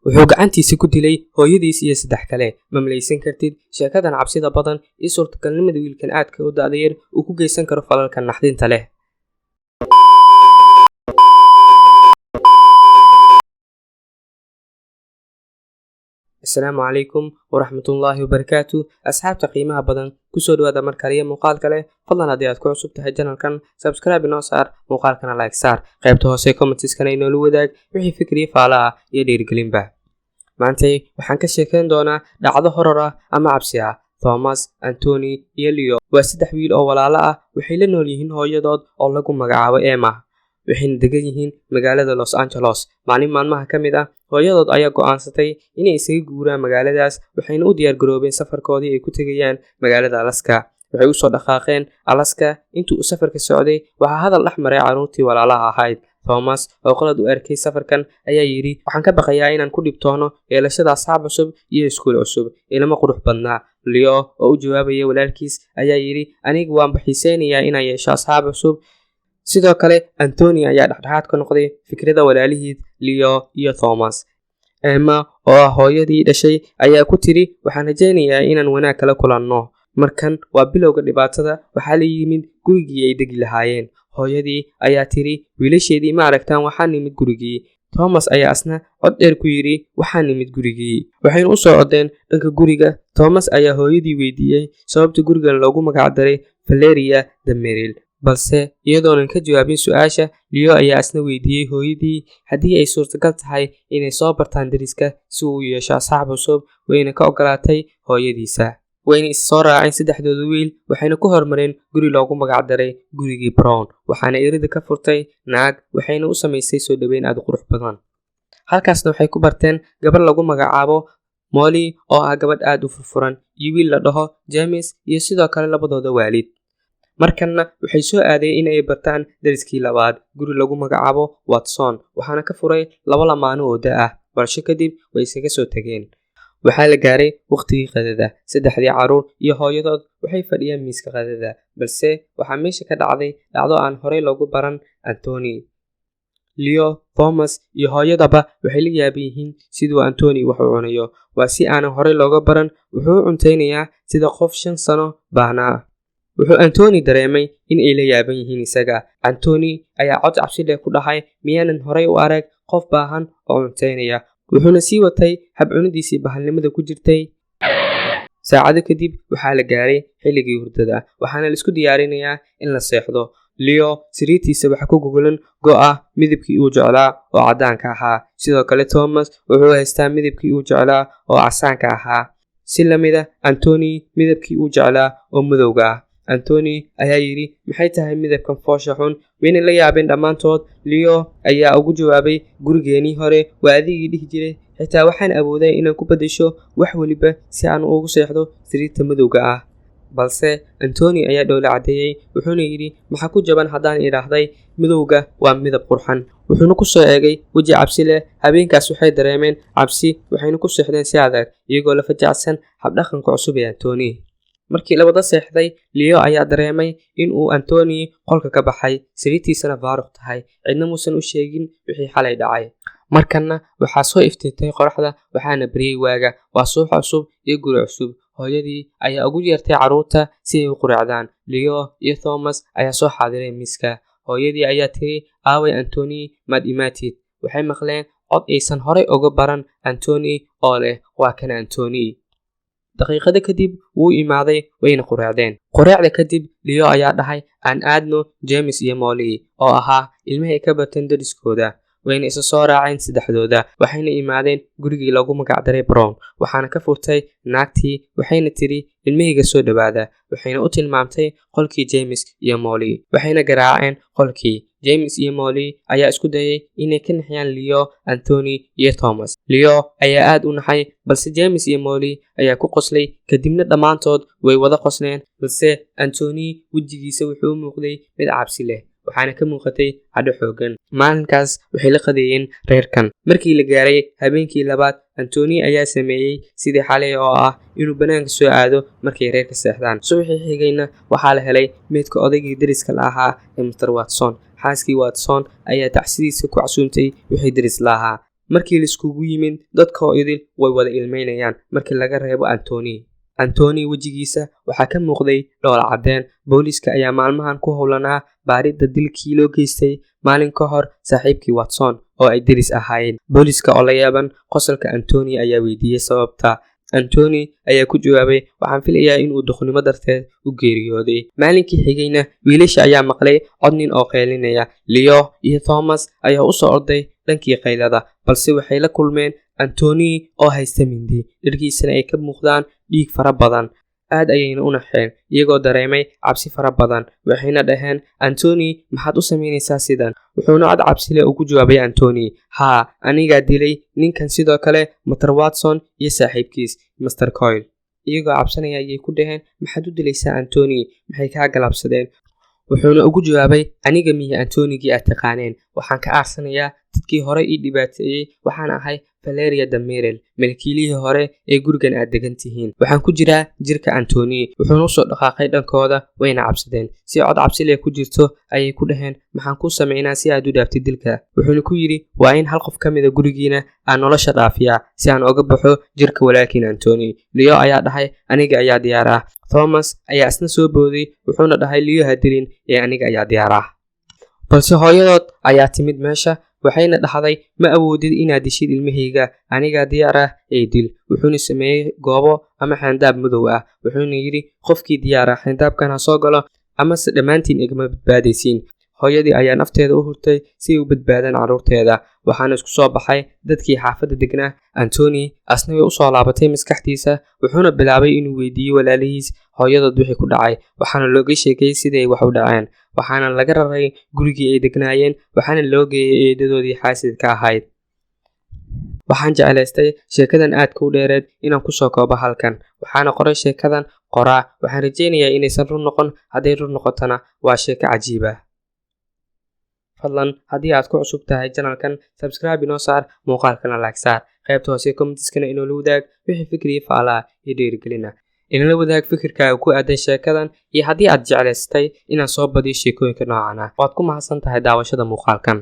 Wuxuu gacantiisa ku dilay hooyadiis iyo saddex kale. Ma malaysan kartid sheekadan cabsida badan iyo suurtagalnimada wiilkan aadka u da'da yar uu ku geysan karo falalka naxdinta leh. Asalaamu calaykum waraxmatullaahi wabarakaatu. Asxaabta qiimaha badan, kusoo dhawaada mar kale iyo muuqaal kale. Fadlan haddii aad ku cusub tahay channelkan, subscribe inoo saar, muuqaalkana like saar, qaybta hoose commentskana inoola wadaag wixii fikri, faala ah iyo dhiirigelinba. Maantay waxaan ka sheekayn doonaa dhacdo horor ah ama cabsi ah. Thomas, Antony iyo Leo waa saddex wiil oo walaalo ah. Waxay la nool yihiin hooyadood oo lagu magacaabo Emma, waxayna degan yihiin magaalada Los Angeles. Maalin maalmaha ka mid ah, hooyadood ayaa go'aansatay inay isaga guuraan magaaladaas, waxayna u diyaargaroobeen safarkoodii ay ku tegayaan magaalada Alaska. Waxay usoo dhaqaaqeen Alaska. Intuu uu safarka socday, waxaa hadal dhex maray carruurtii walaalaha ahayd. Thomas oo qalad u arkay safarkan ayaa yidhi, "Waxaan ka baqayaa inaan ku dhibtoono yeelashada asxaab cusub iyo iskuul cusub, ilama qurux badnaa." Leo oo u jawaabaya walaalkiis ayaa yidhi, "Aniga waanba xiiseynayaa inaan yeesho asxaab cusub." Sidoo kale Antony ayaa dhexdhexaad ka noqday fikrada walaalihiid Leo iyo Thomas. Emma oo ah hooyadii dhashay ayaa ku tiri, "Waxaan rajaynayaa inaan wanaag kala kulanno." Markan waa bilowga dhibaatada. Waxaa la yimid gurigii ay degi lahaayeen. Hooyadii ayaa tiri, "Wiilasheedii, ma aragtaan? Waxaa nimid gurigii." Thomas ayaa asna cod dheer ku yidhi, "Waxaa nimid gurigii." Waxayna u soo codeen dhanka guriga. Thomas ayaa hooyadii weydiiyey sababta gurigan loogu magacdaray Valeria Dameril, balse iyadoonan ka jawaabin su-aasha, Leo ayaa asna weydiiyey hooyadii haddii ay suurtagal tahay inay soo bartaan deriska si uu u yeesho asxaab cusub. Wayna ka ogolaatay hooyadiisa. Wayna is soo raaceen saddexdooda wiil, waxayna ku hormareen guri loogu magacdaray gurigii Brown. Waxaana erida ka furtay naag, waxayna u samaysay soo dhoweyn aad u qurux badan. Halkaasna waxay ku barteen gabar lagu magacaabo Molly oo ah gabadh aad u furfuran, iyo wiil la dhaho James, iyo sidoo kale labadooda waalid. Markanna waxay soo aadeen in ay bartaan deriskii labaad, guri lagu magacaabo Watson. Waxaana ka furay laba lamaano oo da ah. Balse kadib way isaga soo tageen. Waxaa la gaaray wakhtigii qadada. Saddexdii carruur iyo hooyadood waxay fadhiyaan miiska qadada, balse waxaa meesha ka dhacday dhacdo aan horey loogu baran Antony. Leo, Thomas iyo hooyadaba waxay la yaaban yihiin siduu Antony wax u cunayo. Waa si aanan horey looga baran. Wuxuu u cuntaynayaa sida qof 5 sano baahnaa. Wuxuu Antony dareemay in ay la yaaban yihiin isaga. Antony ayaa cod cabsi leh ku dhahay, "Miyaanan horey u arag qof baahan oo cuntaynaya?" Wuxuuna sii watay hab cunidiisii bahalnimada ku jirtay. Saacado kadib waxaa la gaaray xilligii hurdada, waxaana laisku diyaarinayaa in la seexdo. Leo sariirtiisa waxaa ku gogolan go'a midabkii uu jeclaa oo caddaanka ahaa. Sidoo kale Thomas wuxuu haystaa midabkii uu jeclaa oo casaanka ahaa, si lamida Antony midabkii uu jeclaa oo madowga ah. Antony ayaa yidhi, "Maxay tahay midabkan foosha xun?" Wayna la yaabeen dhammaantood. Leo ayaa ugu jawaabay, "Gurigeenii hore waa adigii dhihi jiray, xitaa waxaan awooday inaan ku beddesho wax weliba si aan ugu seexdo sariirta madowga ah." Balse Antony ayaa dhoola caddeeyey, wuxuuna yidhi, "Maxaa ku jaban haddaan idhaahday madowga waa midab qurxan?" Wuxuuna ku soo eegay weji cabsi leh. Habeenkaas waxay dareemeen cabsi, waxayna ku seexdeen si adag, iyagoo la fajacsan habdhaqanka cusub ee Antony. Markii la wada seexday, Leo ayaa dareemay in uu Antony qolka ka baxay, sariirtiisana faaruq tahay. Cidna muusan u sheegin wixii xalay dhacay. Markanna waxaa soo iftiintay qoraxda, waxaana baryey waaga. Waa subax cusub iyo guri cusub. Hooyadii ayaa ugu yeertay carruurta si ay u quraacdaan. Leo iyo Thomas ayaa soo xaadiray miiska. Hooyadii ayaa tiri, "Aaway Antony? Maad imaatid?" Waxay maqleen cod aysan horey uga baran Antony oo leh, "Waa kan Antony." Daqiiqado kadib wuu imaaday, wayna quraacdeen. Quraacda kadib Leo ayaa dhahay, "Aan aadno James iyo Molly," oo ahaa ilmahay ka barteen dariskooda. Wayna isa soo raaceen saddexdooda, waxayna imaadeen gurigii loogu magacdaray Brown. Waxaana ka furtay naagtii, waxayna tiri, "Ilmahayga, soo dhowaada." Waxayna u tilmaamtay qolkii James iyo Molly, waxayna garaaceen qolkii. James iyo Molly ayaa isku dayay inay ka naxiyaan Leo, Antony iyo Thomas. Leo ayaa aad u naxay, balse James iyo Molly ayaa ku qoslay. Kadibna dhammaantood way wada qosleen, balse Antony wejigiisa wuxuu u muuqday mid cabsi leh, waxaana ka muuqatay cadho xoogan. Maalinkaas waxay la qadeeyeen reerkan. Markii la gaaray habeenkii labaad, Antony ayaa sameeyey sidii xalay oo ah inuu bannaanka soo aado markay reerka seexdaan. Subaxii xigayna waxaa la helay meydka odaygii deriska la ahaa ee Mr Watson. Xaaskii Watson ayaa tacsidiisa ku casuumtay wixii deris la ahaa. Markii laiskugu yimid, dadkoo idil way wada ilmeynayaan markii laga reebo Antony. Antony wejigiisa waxaa ka muuqday dhoola caddeen. Booliiska ayaa maalmahan ku howlanaa baaridda dilkii loo geystay maalin ka hor saaxiibkii Watson oo ay deris ahaayeen. Booliiska oo la yaaban qosolka Antony ayaa weydiiyey sababta. Antony ayaa ku jawaabay, "Waxaan filayaa inuu duqnimo darteed u geeriyooday." Maalinkii xigayna wiilasha ayaa maqlay cod nin oo qaylinaya. Leo iyo Thomas ayaa u soo orday dhankii qaylada, balse waxay la kulmeen Antony oo haysta mindi, dharkiisana ay ka muuqdaan dhiig fara badan. Aad ayayna u naxeen, iyagoo dareemay cabsi fara badan. Waxayna dhaheen, "Antony, maxaad u samaynaysaa sidan?" Wuxuuna cod cabsile ugu jawaabay Antony, "Haa, anigaa dilay ninkan, sidoo kale Mister Watson iyo saaxiibkiis Mister Coyle." Iyagoo cabsanaya ayay ku dhaheen, "Maxaad u dilaysaa Antony? Maxay kaa galabsadeen?" Wuxuuna ugu jawaabay, "Aniga mihi Antonygii aad taqaaneen. Waxaan ka aarsanayaa dadkii hore ii dhibaateeyey. Waxaan ahay Valeria Damirel, milkiilihii hore ee gurigan aad degan tihiin. Waxaan ku jiraa jirka Antony." Wuxuuna usoo dhaqaaqay dhankooda, wayna cabsadeen. Si cod cabsile ku jirto ayay ku dhaheen, "Maxaan kuu samaynaa si aad u dhaaftid dilka?" Wuxuuna ku yidhi, "Waa in hal qof ka mida gurigiina aan nolosha dhaafiyaa si aan oga baxo jirka walaalkiin Antony." Leo ayaa dhahay, "Aniga ayaa diyaar ah." Thomas ayaa isna soo booday, wuxuuna dhahay, "Leo ha dilin ee aniga ayaa diyaar ah." Balse hooyadood ayaa timid meesha, waxayna dhahday, "Ma awoodid inaad dishid ilmahayga. Anigaa diyaar ah ee dil." Wuxuuna sameeyey goobo ama xayndaab madow ah, wuxuuna yidhi, "Qofkii diyaar ah xayndaabkan ha soo galo, amase dhammaantiin igama badbaadaysiin." Hooyadii ayaa nafteeda u hurtay si ay u badbaadaan carruurteeda. Waxaana isku soo baxay dadkii xaafadda degnaa. Antony asna way usoo laabatay maskaxdiisa, wuxuuna bilaabay inuu weydiiyo walaalihiis hooyadood wixii ku dhacay. Waxaana looga sheegay sidii ay wax u dhaceen. Waxaana laga raray gurigii ay degnaayeen, waxaana loo geeyay eedadoodii xaasidka ahayd. Waxaan jeclaystay sheekadan aadka u dheereed inaan kusoo koobo halkan. Waxaana qoray sheekadan qoraa. Waxaan rajaynayaa inaysan run noqon. Hadday run noqotona, waa sheeko cajiib ah. Fadlan haddii aad ku cusub tahay channelkan, subscribe inoo saar, muuqaalkana like saar. Qaybta hoose commentskana inoola wadaag wixii fikriyo faalaha iyo dhiirigelina. Inala wadaag fikirkaaga ku aadan sheekadan iyo haddii aad jeclaystay inaan soo badiyo sheekooyinka noocan ah. Waad ku mahadsan tahay daawashada muuqaalkan.